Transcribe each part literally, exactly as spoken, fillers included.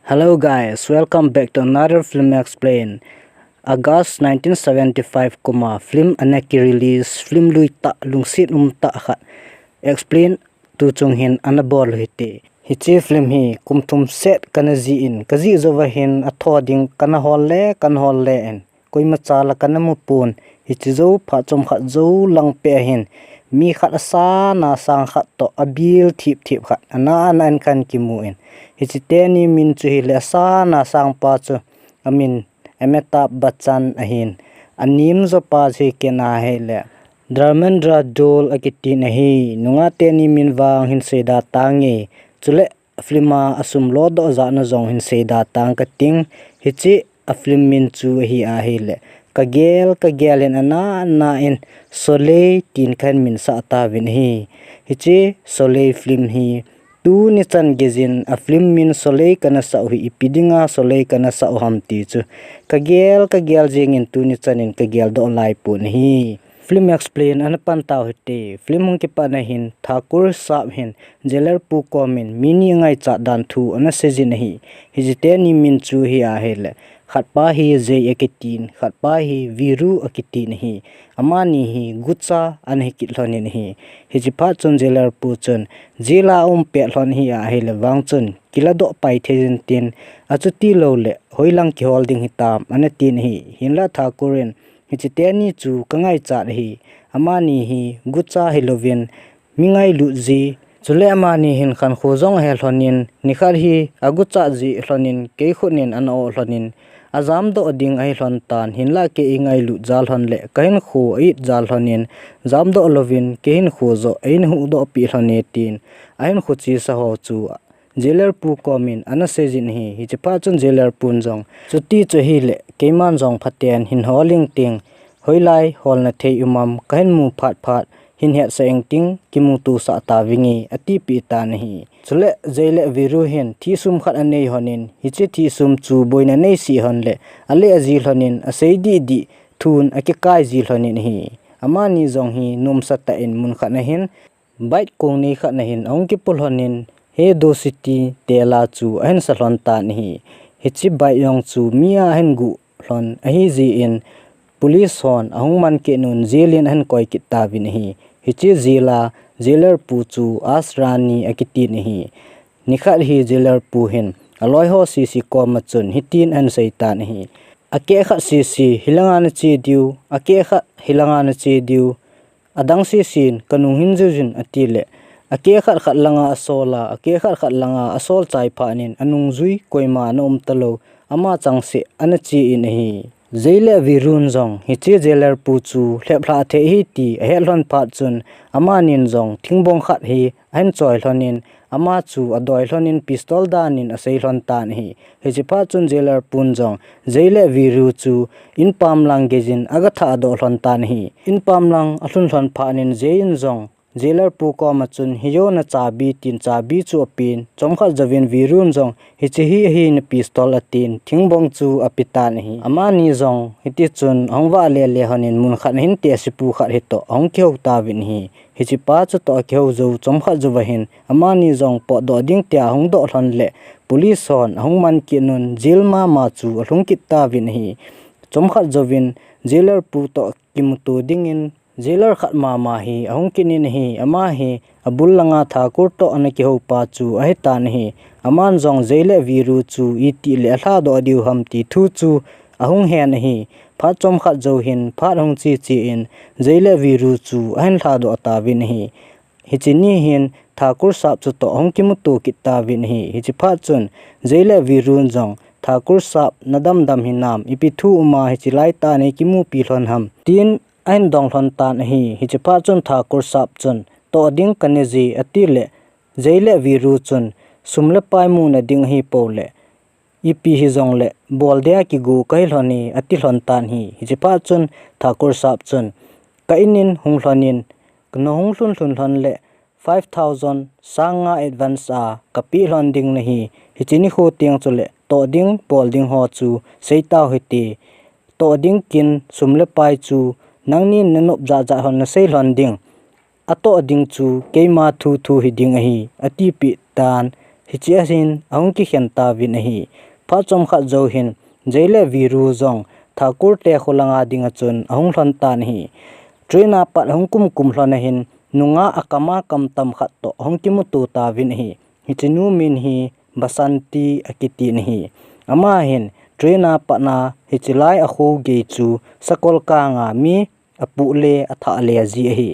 Hello guys, welcome back to another film explain. August nineteen seventy-five kuma film anaki release film lui ta lungsit um ta khat explain tu chung hin ana bol hite. Hiche film hi kum thum set kana ji in, ka ji jouva hin atho ding kana hol le, kana hol le in. Koima cha la kana mu pon, hiche jou phat chomkhat jou lang pet hin, mi khat asana sang khat toh abil thip thip khat, ana ana en khan kimu in. Hiche teni min chu hile asana sang pa chu amin Amitabh Bachchan ahin. Anem jo pa chu hi kei na hile Dharmendra Dhole akitin ahi. Nunga teni min vang hin seida tange. Chule film a asum lo doh jat na jong hin seida tang kating. Hiche a film min chu ahi ahile, ka gel, ka gel in ana ana in Sholay tin khan min sah tauvin ahi. Hiche Sholay film hi tuni chan gei jin a film min Sholay kana sah u hi ipi dinga Sholay kana sah u ham ti chu ka gel, ka gel jing in tuni chan in ka gel doh lai pon ahi. Film explain ana pan tau hite. Film hung kipat na hin Thakur sap hin jailer pu kom in mi ni angaichat dan thu ana sei jin ahi. Hiche teni min chu hi ahile, khat pa hi Jay akitin, khat pa hi Viru akitin ahi. Amani hi gucha ana hi kit lhon in ahi. Hiche phat chun jailer pu chun jail a um pet lhon hi ahile vang chun kila doh pai thei jin tin, achuti lou le hoilang kihol ding hitam ana tin ahi. Hinlah Thakur in, hiche teni chu ka ngaichat ahi. Amani hi gucha hilouvin mi ngailut ji. Chule amani hin khankho jong ahe lhon in, nikhat hi aguchat ji lhon in, kei khut in ana o lhon in, ajam doh ding ahi lhon tan, hinlah kei ingailut jal lhon le, ka hinkho a it jal lhon in, jam doh louvin, kei hinkho joh, eina huhdoh peh lhon e tin, ahinkho chesa ho chu jailer pu kom in ana sei jin ahi. Hiche phat chun jailer pun jong, chuti chu ahile, keiman jong phaten hin hol ing ting, hoilai holna thei um am, ka hin mu phat phat, hin hetsah ing ting, kimuto sah tavinge, ati peh tan ahi. Chule Jay le Viru hin thih sum khat anei lhon in, hiche thih sum chu boina nei sih lhon le, ale aji lhon in, asei dih dih thun akikai ji lhon in ahi. Amani jong hi nomsa tah in mun khat na hin, bike kong nei khat na hin ahung kipu lhon in, he do city tela chu ahin sa lhon tan ahi. Hiche bike jong chu mi a ahin guh lhon ahi jeh in, police hon ahung man kit un jail in ahin koi kit tauvin ahi. Hiche jail a jailer pu chu Ash Rani akitin ahi. Nikhat hi jailer pu hin aloi ho sese kom a chun hitin ahin sei tan ahi. Akeh khat sese, hilanga nache diu, akeh khat hilanga nache diu, adang sesen ka nung hin jiu jin ati le, akeh khat khat langa asol a, akeh khat khat langa asol chai phat in anungjui koima ana um talou, ama changseh ana che in ahi. Jay le Virun jong hiche jailer pu chu lheplhah thei ahi ti ahet lhon phat chun, amanin jong thingbong khat hi ahin choi lhon in, ama chu adoi lhon in pistol dan in asei lhon tan ahi. Hiche phat chun jailer pun jong Jay le Viru chu in pam lang gei jin aga thah doh lhon tan ahi. In pam lang alhun lhon phat in Jay in jong jailer pu kom a chun, hijo na chabi tin chabi chu apen, chomkhat jouvin Virun jong, hiche hi ahi na pistol atin, thingbong chu ape tan ahi. Amani jong hiti chun ahung vah le le lhon in mun khat na hin tehse pu khat hi toh ahung kihou tauvin ahi. Hiche pa chu toh akihou jou chomkhat jouva hin, amani jong potdoh ding tia ahung doh lhon le, police hon ahung man kit un jail mama chu alhung kit tauvin ahi. Chomkhat jouvin jailer pu toh kimuto dingin, jailer khat mama hi ahung kit in ahi. Ama hi abul langa Thakur toh ana kihou pa chu ahi tan ahi. Aman jong Jay le Viru chu itih le alhadoh diu ham ti thu chu ahung hen ahi. Phat chomkhat jou hin phat ahung che che in Jay le Viru chu ahin lhadoh tauvin ahi. Hiche ni hin Thakur sap chu toh ahung kimuto kit tauvin ahi. Hiche phat chun Jay le Virun jong, Thakur sap, nadam dam hinam, ipi thu um a hiche lai tah nei kimupi lhon ham, tin ahin dong lhon tan ahi. Hiche phat chun Thakur sap chun, toh ding kanei je, ati le, Jay le Viru chun, sum le pai muna ding ahi pou le, ipi hijong le, bol dia kigu kahi lhon e, ati lhon tan ahi. Hiche phat chun Thakur sap chun, ka in in hung lhon in, na hung lhun lhun lhon le, five thousand, sang nga advance a kapeh lhon ding nahi. Hiche nikho teng chule toh ding, bol ding ho chu sei tau hite. Toh ding kin sum le pai chu nangnin nanop jat jat hon nasei lhon ding. Atoh ding chu keima thu thu hiding ahi, atipeh tan. hiche ahin ahung kikhen tauvin ahi. Phat chomkhat jou hin Jay le Viru jong Thakur te kho langa dinga chun ahung lhon tan ahi. Train a pat ahung kumkum lhon ahin nungah akam a kam tam khat toh ahung kimuto tauvin ahi. Hiche nu min hi Basanti akitin ahi. Ama hin train a pat a hiche lai akho gei chu sakol kanga mi apuh le athah le aji ahi.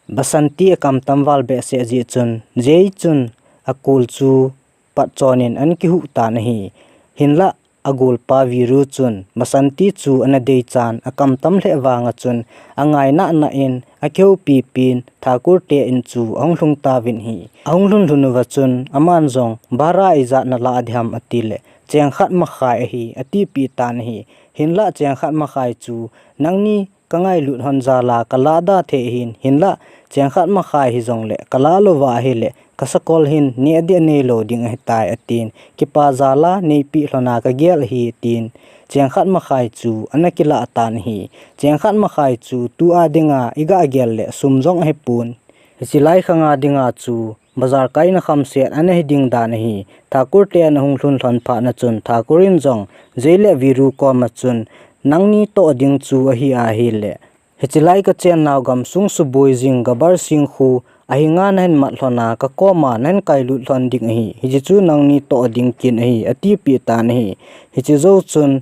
Basanti akam tam val behseh jeh chun Jay chun akol chu patchon in ana kihuh tan ahi. Hinlah agolpa Viru chun Basanti chu ana dei chan akam tam lheh vanga chun angai nahnah in akihoupi pin Thakur te in chu ahung lhung tauvin ahi. Ahung lhun lhun uva chun aman jong, "Bara ijat nalah ding ham?" ati le, "Cheng khat makhai ahi," atipeh tan ahi. Hinlah cheng khat makhai chu nangni kangailut lhon jal a kalah da thei ahin, hinlah cheng khat makhai hijongle kalah louva ahile kasakol hin neh ding aneilou ding ahitai, atin. "Kipa jal a neipeh lhon a kagel ahi," atin. Cheng khat makhai chu ana kilah tan ahi. Cheng khat makhai chu tua dinga iga gel le sum jong ahipon. Hiche lai khanga dinga chu bazar kaina khamset ana hi ding dan ahi. Thakur te ana hung lhun lhon phat na chun Thakur in jong Jay le Viru koma chun, "Nangni toh ding chu ahi ahile, hiche lai kachen nau gamsung suboi jing Gabbar Singh khu ahinga nahin mat lhon a kakoma nahin kailut lhon ding ahi. Hiche chu nangni toh ding kin ahi," atipeh tan ahi. Hiche jou chun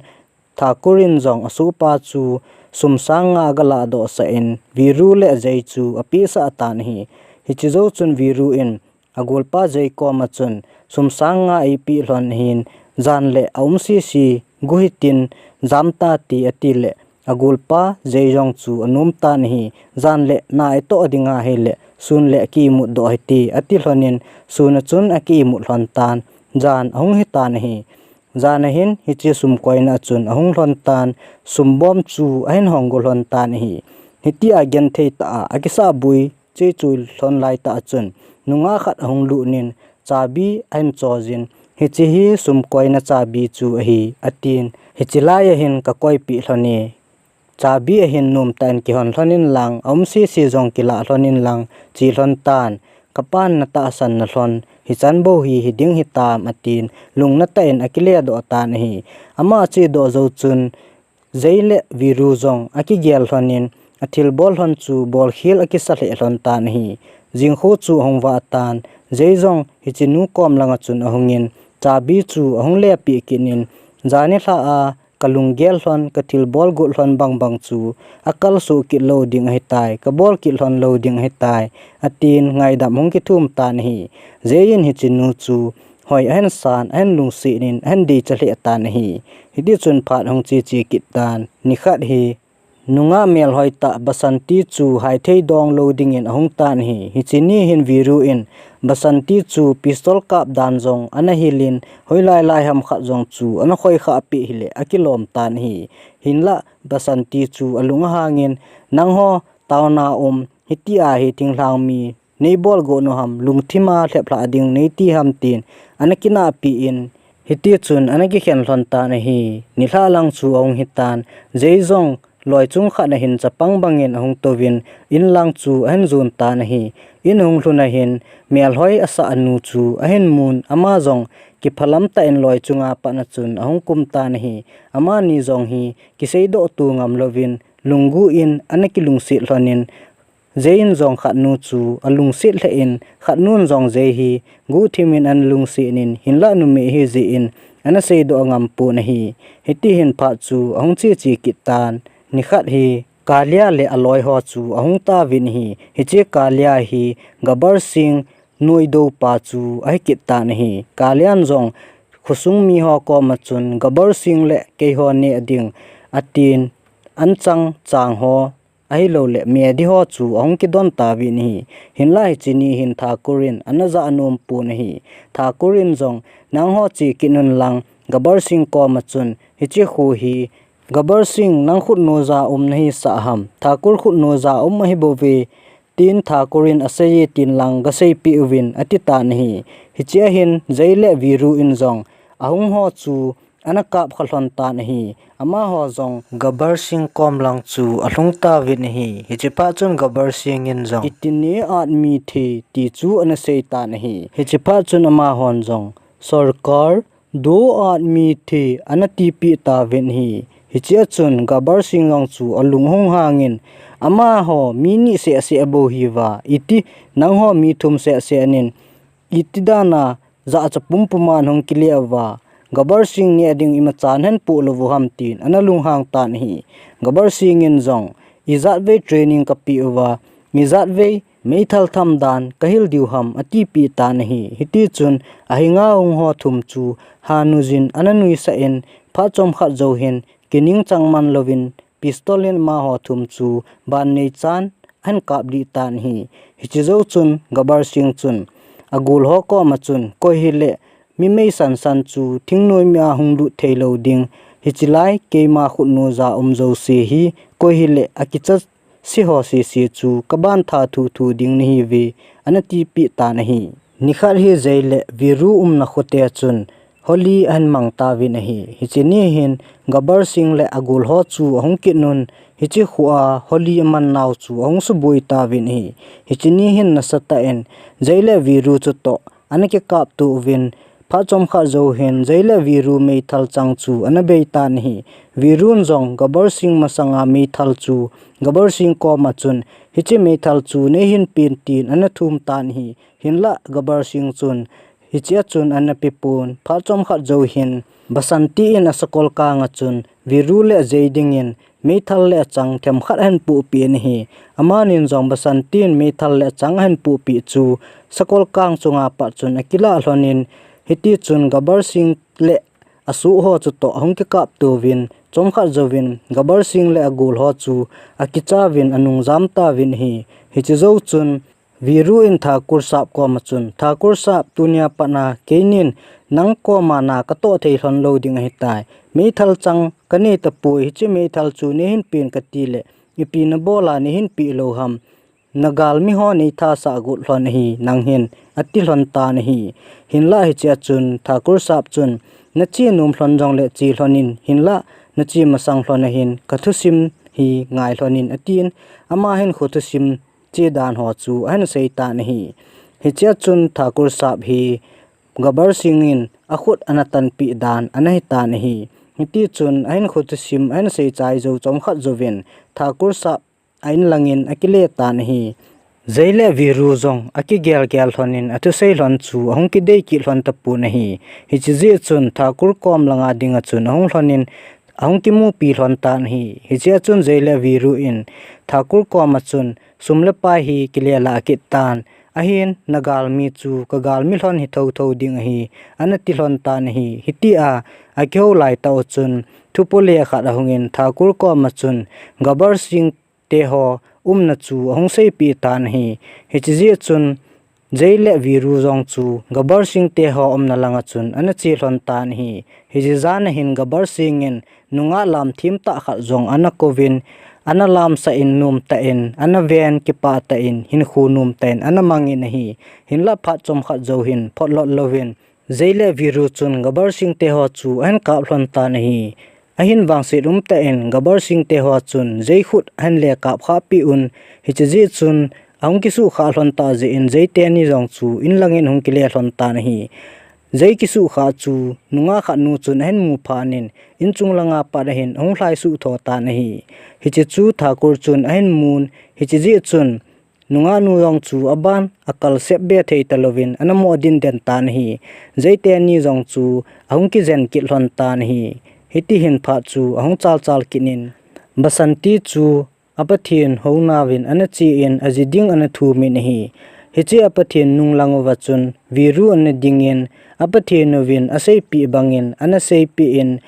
Thakur in jong asohpa chu sum sang nga aga lahdoh sah in Viru le Jay chu apehsah tan ahi. Hiche jou chun Viru in agolpa Jay koma chun, "Sum sang nga eipeh lhon ahin, jan le aum sese gu hitin, jam ta," ti, ati le agolpa Jay jong chu anom tan ahi. "Jan le na itoh ding ahile sun le ki imut doh hite," ati lhon in sun a chun aki imut lhon tan. Jan ahung hi tan ahi. Jan ahin hiche sum koina a chun ahung lhon tan, sum bom chu ahin hong go lhon tan ahi. Hitia genthei tah a akisahboi chechui lhon lai tah a chun nungah khat ahung lut in chabi ahin choi jin, "Hiche hi sum koina chabi chu ahi," atin. "Hiche lai ahin kakoipeh lhon e. Chabi ahin nomtah in kihon lhon in lang, aum sese jong kilah lhon in lang," chi lhon tan. "Kapan natahsan na lhon, hichan bou hi hiding hitam," atin, lungna tah in akile doh tan ahi. Ama ache doh jou chun, Jay le Viru jong akigel lhon in, athilbol lhon chu bolkhel akisa lheh lhon tan ahi. Jingkho chu ahung vah tan, Jay jong hiche nu kom langa chun ahung in, chabi chu ahung lepeh kit in, "Jan nilhah a kalunggel lhon, kathilbol got lhon bangbang chu akal soh kit lou ding ahitai, kabol kit lhon lou ding ahitai," atin ngaidam hung kithum tan ahi. Jay in hiche nu chu hoi ahin san, ahin lungset in, ahin deicha lheh tan ahi. Hiti chun phat ahung cheche kit tan. Nikhat hi nungah melhoi tah Basanti chu haithei dong lou dingin ahung tan ahi. Hiche ni hin Viru in Basanti chu pistol kap dan jong ana hil in, hoilai lai ham khat jong chu ana khoi khah peh hile akilom tan ahi. Hinlah Basanti chu alung ahang in, "Nangho town a um, hitia hi thinglhang mi neibol got u ham, lungthim a lhep lhah ding neiti ham?" tin ana kinahpi in, hiti chun ana kikhen lhon tan ahi. Nilhah lang chu ahung hi tan, Jay jong loi chung khat a hin chapang bangin ahung touvin, in lang chu ahin jon tan ahi. In ahung lhun ahin, melhoi asah nu chu ahin mun, ama jong kiphalam tah in loi chunga pat a chun ahung kum tan ahi. Amani jong hi kiseidoh to ngam louvin, lunggu in ana kilungset lhon in, Jay in jong khatnu chu alungset lheh in, khatnun jong Jay hi guhthim in ana lungset in, hinlah numei ahi jeh in ana seidoh ngam pon ahi. Hiti hin phat chu ahung cheche kit tan. Nikhat hi Kalia le aloi ho chu ahung tauvin ahi. Hiche Kalia hi Gabbar Singh noidou pa chu ahi kit tan ahi. Kalian jong khosung mi ho koma chun Gabbar Singh le keiho neh ding atin, anchang chang ho ahilouleh medi ho chu ahung kidon tauvin ahi. Hinlah hiche ni hin Thakur in ana ja nom pon ahi. Thakur in jong, "Nangho che kit un lang," Gabbar Singh koma chun, "Hiche kho hi Gabbar Singh nang khutnoija um nahisah ham? Thakur khutnoija um ahi bouve," tin Thakur in asei e tin lang gaseipeh uvin ati tan ahi. Hiche a hin Jay le Viru in jong ahung ho chu ana kap kha lhon tan ahi. Amaho jong Gabbar Singh kom lang chu alhung tauvin ahi. Hiche phat chun Gabbar Singh in jong, "Itne aadmi the," ti chu ana sei tan ahi. Hiche phat chun amahon jong, "Sarkar, do aadmi the," ana tipeh tauvin ahi. Hichea chun Gabbar Singh jong chu alung hung hangin, "Amaho mi ni seh seh bou ahiuva, iti nangho mi thum seh seh nin, iti dana jahcha pumpum a nahung kile uva, Gabbar Singh neh ding imacha nahin poh lou u ham?" tin ana lunghang tan ahi. Gabbar Singh in jong, "Ijat vei training kapeh uva, ijat vei meithal tham dan kahil diu ham?" atipeh tan ahi. Hiti chun ahinga hung ho thum chu hanujin ana nuisah in, phat chomkhat jou hin kining chang man louvin pistol in amaho thum chu ban neichan ahin kap lih tan ahi. Hiche jou chun Gabbar Singh chun agol ho koma chun, "Koi hileh mi mei sansan chu thingnoi mi a hung lut thei lou ding. Hiche lai keima khutnoija um jouse hi, koi hileh akicha se ho sese chu kaban tha thuthu ding nahiuve," ana tipeh tan ahi. Nikhat hi Jay le Viru umna khote chun Holi ahin mang tauvin ahi. Hiche ni hin Gabbar Singh le agol ho chu ahung kit un, hiche khoa Holi aman nau chu ahung suboi tauvin ahi. Hiche ni hin nasatah in Jay le Viru chutoh ana kikapto uvin, phat chomkhat jou hin Jay le Viru meithal chang chu ana bei tan ahi. Viru in jong Gabbar Singh masanga meithal chu Gabbar Singh koma chun, "Hiche meithal chu neihin pen," tin ana thum tan ahi. Hinlah Gabbar Singh chun hichea chun ana pe pon. Phat chomkhat jou hin Basanti in asakol kanga chun Viru le Jay dingin meithal le achang themkhat ahin pohpeh in ahi. Amanin jong Basanti in meithal le achang ahin pohpeh chu sakol kang chunga pat chun akilah lhonin, hiti chun Gabbar Singh le asoh ho chutoh ahung kikapto uvin, chomkhat jouvin Gabbar Singh le agol ho chu akicha uvin anung jam tauvin ahi. Hiche jou chun Viru in Thakur Sahab koma chun, "Thakur Sahab, tunia patna keinin nang koma na katoh thei lhon lou ding ahitai. Meithal chang kanei tapoi, hiche meithal chu neihin pen kati leh ipi nabol a neihin peh lou ham? Nagalmi ho neithasah got lhon ahi nang hin," ati lhon tan ahi. Hinlah hichea chun Thakur Sahab chun, "Nache nom lhon jongle che lhonin, hinlah nache masang lhon ahin, kathusim hi ngai lhonin," atin, ama hin khothusim che dan ho chu ahin sei tan ahi. Hichea chun Thakur Sahab hi Gabbar Singh in akhut ana tanpeh dan ana hitan ahi. Hiti chun ahin khothusim ahin sei chai jou chomkhat jouvin Thakur Sahab a in langin akile tan ahi. Jay le Viru jong akigel gel lhonin athusei lhon chu ahung kidei kit lhon tapon ahi. Hiche jeh chun Thakur kom langa dinga chun ahung lhonin ahung kimupi lhon tan ahi. Hichea chun Jay le Viru in Thakur koma chun, "Sum le pai hi kile lah kit tan. Ahin nagalmi chu kagalmi lhon hi thotho ding ahi," ana ti lhon tan ahi. Hitia akihou laitah u chun thupo le khat ahungin Thakur koma chun, "Gabbar Singh te ho umna chu ahung seipeh tan ahi." Hiche jeh chun Jay le Viru jong chu Gabbar Singh te ho umna langa chun ana che lhon tan ahi. Hiche jana hin Gabbar Singh in nungah lam thim tah khat jong ana kouvin, ana lamsah in nomtah in, ana ven kipah tah in, hinkho nomtah in ana mangin ahi. Hinlah phat chomkhat jou hin photlot louvin Jay le Viru chun Gabbar Singh te ho chu ahin kap lhon tan ahi. Ahin vangset umtah in Gabbar Singh te ho chun Jay khut ahin le kap khah peh un, hiche jeh chun ahung kisuhkhah lhon tah jeh in Jay teni jong chu in langin ahung kile lhon tan ahi. Jay kisuhkhah chu nungah khat nu chun ahin mu phat in inchung langa pat ahin ahung lhaisuh tho tan ahi. Hiche chu Thakur chun ahin mun, hiche jeh chun nungah nu jong chu aban akal sep be thei talouvin ana mo denden tan ahi. Jay teni jong chu ahung kijen kit lhon tan ahi. Hiti hin phat chu ahung chal chal kit in Basanti chu a Pathen houna uvin ana che in aji ding ana thumin ahi. Hiche a Pathen nunglang uva chun Viru ana dingin a Pathen uvin aseipeh bangin ana seipeh in,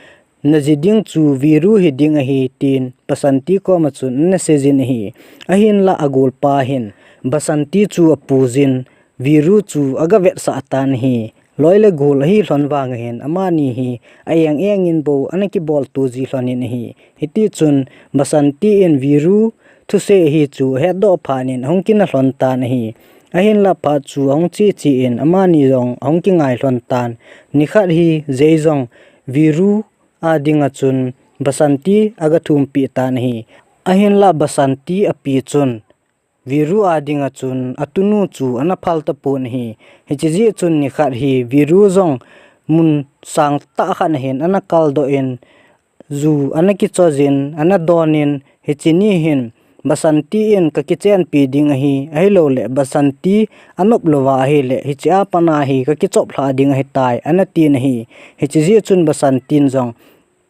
"Naji ding chu Viru hi ding ahi," tin Basanti koma chun ana seijin ahi. Ahinlah agolpa hin Basanti chu apujin Viru chu agavetsah tan ahi. Loi le gol ahi lhon vang ahin amani hi a eng engin bou ana kibolto ji lhonin ahi. Hiti chun Basanti in Viru thusei ahi chu ahetdoh phat in ahung kina lhon tan ahi. Ahinlah phat chu ahung che che in amani jong ahung kingai lhon tan. Nikhat hi Jay jong Viru a dinga chun Basanti aga thumpi tan ahi. Ahinlah Basanti api chun Viru a dinga chun atunu chu ana phal tapon ahi. Hiche jeh chun nikhat hi Viru jong mun sang tah khat nahin ana kaldoh in, ju ana kichojin, ana donin, hiche ni hin Basanti in kakichenpi ding ahi, ahilouleh Basanti anop louva ahileh hiche a pat a hi kakichop lha ding ahitai, ana tin ahi. Hiche jeh chun Basanti in jong,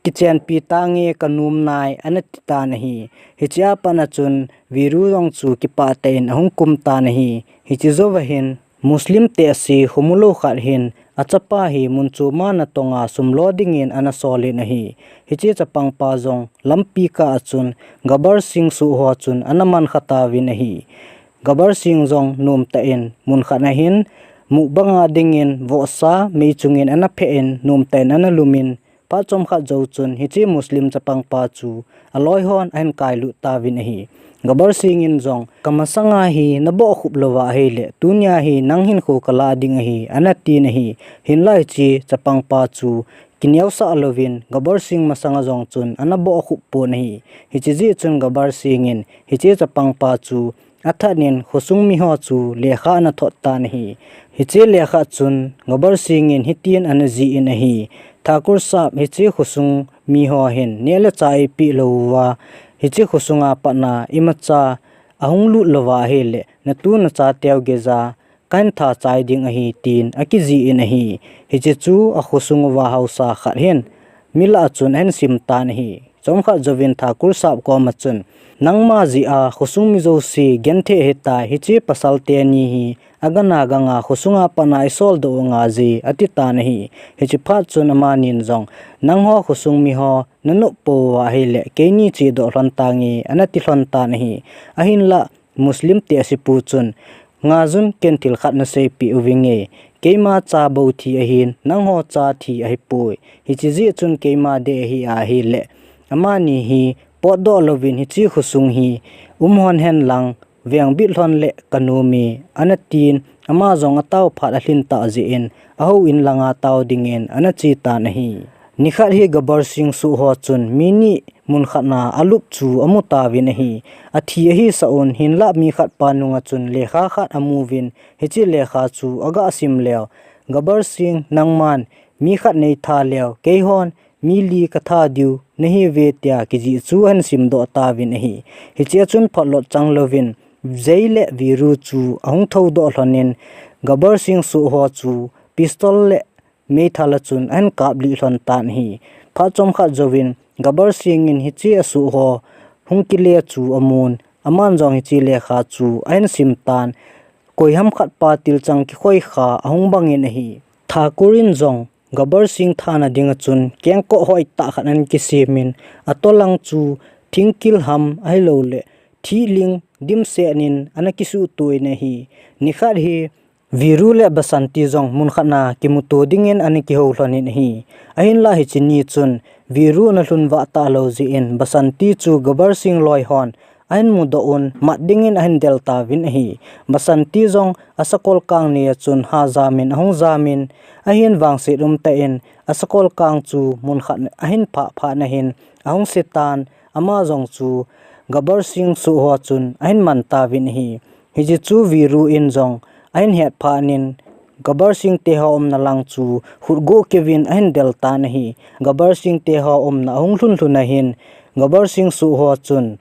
kichenpi tange, kanom nai, ana ti tan ahi. Hiche a pat a chun Viru jong chu kipah tah in ahung kum tan ahi. Hiche jouva hin Muslim tehse khomu lou khat hin achapa hi mun chom a natonga sum lo dingin ana solin ahi. Hiche chapangpa jong lampi kah a chun Gabbar Singh soh ho chun ana mankha tauvin ahi. Gabbar Singh jong nomtah in mun khat a hin mukbang a dingin vohsa mei chungin ana phe in nomtah in ana lumin, phat chomkhat jou chun hiche Muslim chapangpa chu aloi hon ahin kailut tauvin ahi. Gabbar Singh in jong, kamasanga hi nabohkhup louva ahileh tunia hi nang hinkho kalah ding ahi, ana tin ahi. Hinlah hiche chapangpa chu kineosah louvin Gabbar Singh masanga jong chun ana bohkhup pon ahi. Hiche jeh chun Gabbar Singh in hiche chapangpa chu athat in khosung miho chu lekha ana thot tan ahi. Hiche lekha chun Gabbar Singh in hitin ana jih in ahi. Thakur Sahab, hiche khosung miho hin neh le chah eipeh louva, hiche khosung a pat a imacha ahung lut louva ahileh natu nachateu geija kahin tha chai ding ahi, tin akijih in ahi. Hiche chu akhosung uva haosa khat hin mi lah a chun ahin sim tan ahi. Chomkhat jouvin Thakur Sahab koma chun, nangma jeh a khosung mi jouse genthei ahitai, hiche pasal teni hi agang'a gang'a khosung a pat a isol doh u ngai je, ati tan ahi. Hiche phat chun amanin jong, nangho khosung miho nanop pouva ahileh keini chedoh lhon tange, ana ti lhon tan ahi. Ahinlah Muslim tehse pu chun, ngaiyin, ken thil khat naseipeh uvinge, keima cha bou thi ahin, nangho cha thi ahipoi. Hiche jeh chun keima dei ahi ahileh amani hi potdoh louvin hiche khosung hi um lhon hen lang, vengbit lhon le kanom e, ana tin, ama jong atao phat alhin tah jeh in ahouin langa tao dingin ana che tan ahi. Nikhat hi Gabbar Singh soh ho chun mi ni mun khat a alup chu amu tauvin ahi. Athi ahi sah un, hinlah mi khat pa nunga chun lekha khat amuvin, hiche lekha chu aga sim leu, Gabbar Singh, nangman mi khat nei tha leu, keihon mi li katha diu nahiuve, tia kijih chu ahin sim doh tauvin ahi. Hiche a chun phatlot chang louvin Jay le Viru chu ahung thoudoh lhonin, Gabbar Singh soh ho chu pistol le meithal a chun ahin kaplih lhon tan ahi. Phat chomkhat jouvin Gabbar Singh in hiche asoh ho hung kile chu amun, aman jong hiche lekha chu ahin sim tan, koiham khat pa tilchang kikhoi kha ahung bangin ahi. Thakur in jong Gabbar Singh thana dinga chun kengkoh hoitah khat ahin kisemin, atolang chu thingkil ham ahilouleh thihling dimset in ana kisuhtoh in ahi. Nikhat hi Viru le Basanti jong mun khat a kimuto dingin ana kihou lhonin ahi. Ahinlah hiche ni chun Viru ana lhun vah talou jeh in Basanti chu Gabbar Singh loi hon ahin mudoh un mat dingin ahin del tauvin ahi. Basanti jong asakol kang ni a chun ha jamin ahung jamin, ahin vangset umtah in asakol kang chu mun khat ahin phah phat in ahin ahung se tan, ama jong chu Gabbar Singh soh ho chun ahin man tauvin ahi. Hiche chu Viru in jong ahin het phat in Gabbar Singh te ho umna lang chu khutgoh keuvin ahin del tan ahi. Gabbar Singh te ho umna ahung lhun lhun a hin Gabbar Singh soh ho chun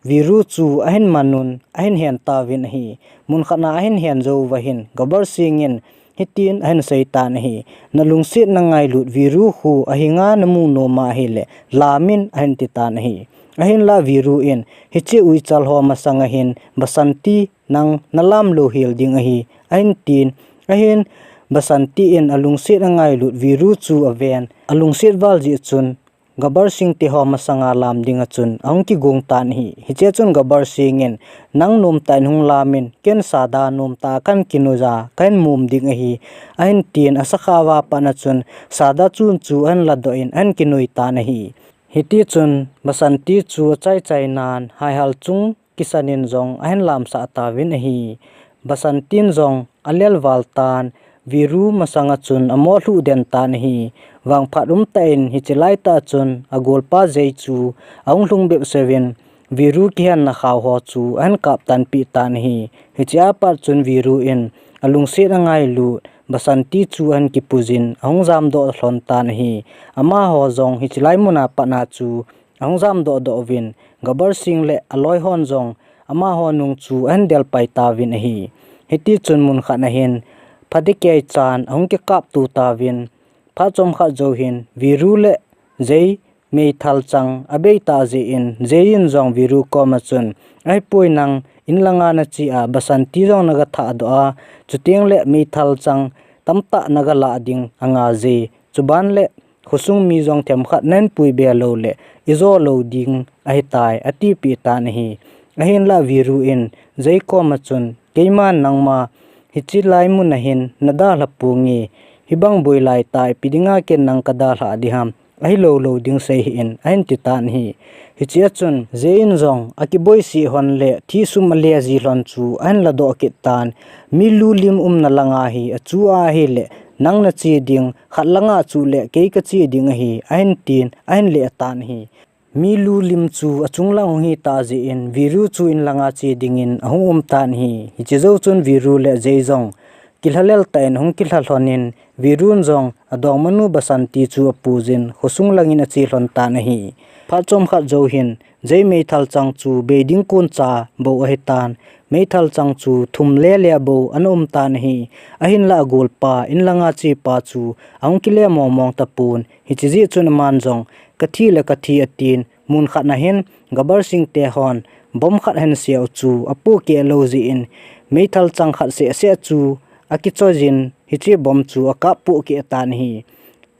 Viru chu ahin man un ahin hen tauvin ahi. Mun khat a ahin hen jou uva hin Gabbar Singh in hitin ahin sei tan ahi. Nalungset nangailut Viru khu ahinga namu nom ahileh lamin, ahin ti tan ahi. Ahinlah Viru in hiche uichal ho masanga hin Basanti nang nalam lou hel ding ahi, ahin tin, ahin Basanti in alungset angailut Viru chu aven, alungset val jeh chun Gabbar Singh te ho masanga lam dinga chun ahung kigong tan ahi. Hiche a chun Gabbar Singh in, nang nomtah in hung lamin, ken Sada nomtah a kahin kinoi a kahin mum ding ahi, ahin tin, asakhao a pat a chun Sada chun chu ahin ladoh in ahin kinoi tan ahi. Hitichun Basanti chu achai chai nan haihal chung kisan in jong ahin lamsah tauvin ahi. Basanti in jong alel val tan, Viru masanga chun amo lhuh den tan ahi. Vangphat umtah in hiche laitah chun agolpa Jay chu ahung lhung bep seuvin, Viru kihenna khao ho chu ahin kap tanpeh tan ahi. Hiche apat chun Viru in alungset angailut Basanti chu ahin kipujin ahung jamdoh lhon tan ahi. Amaho jong hiche lai muna patna chu ahung jamdoh doh uvin, Gabbar Singh le aloi hon jong amaho nung chu ahin delpai tauvin ahi. Hitichun munkhat ahin phatecha chan ahung kikapto tauvin, phat chomkhat jou hin Viru le Jay meithal chang abei tah jeh in, Jay in jong Viru koma chun, ahipoi, nang inlanga nache a, Basanti jong naga thahdoh a, chuteng le meithal chang tamtah naga lah ding anga je, chuban le khosung mi jong themkhat nahin puibe lou le ijo lou ding ahitai, atipeh tan ahi. Ahinlah Viru in Jay koma chun, keiman nangma hiche lai muna hin nadalha ponge, hibang boi laitah ipi dinga ken nang kadalhah ding ham, ahilou lou ding seihih in, ahin titan ahi. Hichea chun Jay in jong akiboise lhon le thi sum ale ji lhon chu ahin ladoh kit tan, mi lu lim umna langa hi achu ahile, nang nache ding, khat langa chu le kei kache ding ahi, ahin tin, ahin leh tan ahi. Mi lu lim chu achung lang hung hitah jeh in, Viru chu inlanga che dingin ahung um tan ahi. Hiche jou chun Viru le Jay jong kilhalel tah in ahung kilha lhonin, Virun jong adongmanu Basanti chu apujin khosung langin ache lhon tan ahi. Phat chomkhat jou hin Jay meithal chang chu bei ding koncha bou ahitan, meithal chang chu thum lele bou ana um tan ahi. Ahinlah agolpa inlanga chepa chu ahung kile mongmong tapon, hiche jeh chun aman jong kathi le kathi atin, munkhat ahin Gabbar Singh te hon bomb khat ahin seu chu apohkeh lou jeh in, meithal chang khat sehseh chu akichoijin hiche bomb chu akap pohkeh tan ahi.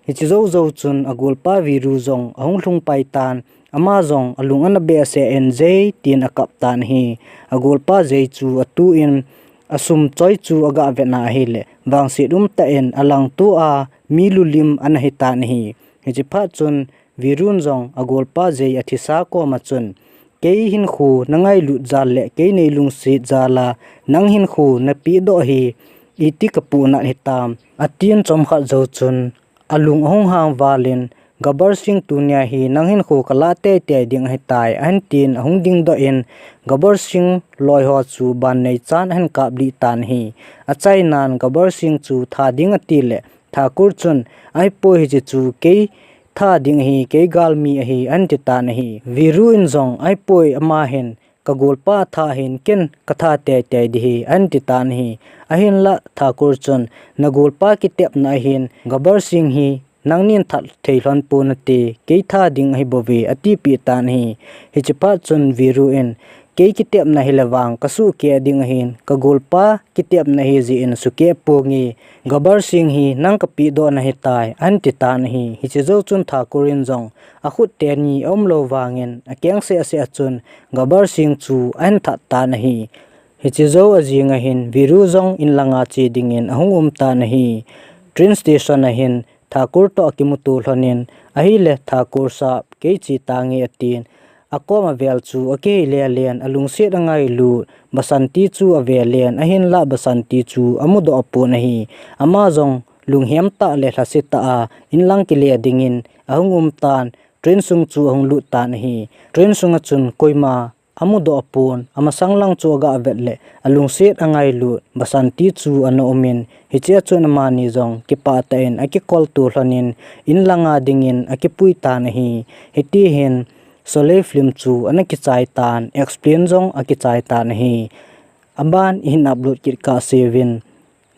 Hiche jou jou chun agolpa Viru jong ahung lhung pai tan, ama jong alung ana behseh in Jay tin akap tan ahi. Agolpa Jay chu atuh in asum choi chu aga vetna ahile, vangset umtah in alangto a mi lu lim ana hitan ahi. Hiche phat chun Virun jong agolpa Jay athisa koma chun, kei hinkho nangailut jal le kei neilungset jal a nang hinkho napehdoh hi iti kapohnat hitam, atin chomkhat jou chun alung ahung hang valin, Gabbar Singh, tunia hi nang hinkho kalah teitei ding ahitai, ahin tin ahung dingdoh in, Gabbar Singh loiho chu ban neichan ahin kaplih tan ahi. Achainan Gabbar Singh chu tha ding atile, Thakur chun, ahipoi, hiche chu kei tha ding ahi, kei galmi ahi, ahin titan ahi. Viru in jong, ahipoi, ama hin kagolpa tha hin ken katha teitei ding ahi, ahin titan ahi. Ahinlah Thakur chun, nagolpa kitepna ahin Gabbar Singh hi nangnin that thei lhon ponate, kei tha ding ahibouve, atipeh tan ahi. Hiche phat chun Viru in, kei kitepna hile vang kasuhkeh ding ahin, kagolpa kitepna ahi jeh in sukeh ponge, Gabbar Singh hi nang kapehdoh nahitai, ahin titan ahi. Hiche jou chun Thakur in jong akhut teni aumlou vangin akeng sehseh a chun Gabbar Singh chu ahin that tan ahi. Hiche jou ajing ahin Viru jong inlanga che dingin ahung um tan ahi. Train station ahin Thakur toh akimuto lhonin, ahile Thakur sahab, kei che tange, atin, akoma vel chu akihei lelen, alungset angailut Basanti chu avelen, ahinlah Basanti chu amudoh pon ahi. Ama jong lunghem tah le lhasetah a inlang kile dingin ahung um tan, train sung chu ahung lut tan ahi. Train sunga chun koima amudoh pon, amasang lang chu aga vet le alungset angailut Basanti chu ana umin, hichea chun amani jong kipah tah in akikolto lhonin, inlanga dingin akipui tan ahi. Hitihin Sholay film chu ana kichai tan, explain jong akichai tan ahi. Aban ihin upload kit kahseuvin,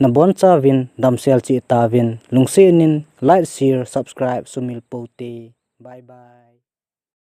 nabonchauvin damsel cheh tauvin, lungset in like, share, subscribe sumil poute. Bye bye.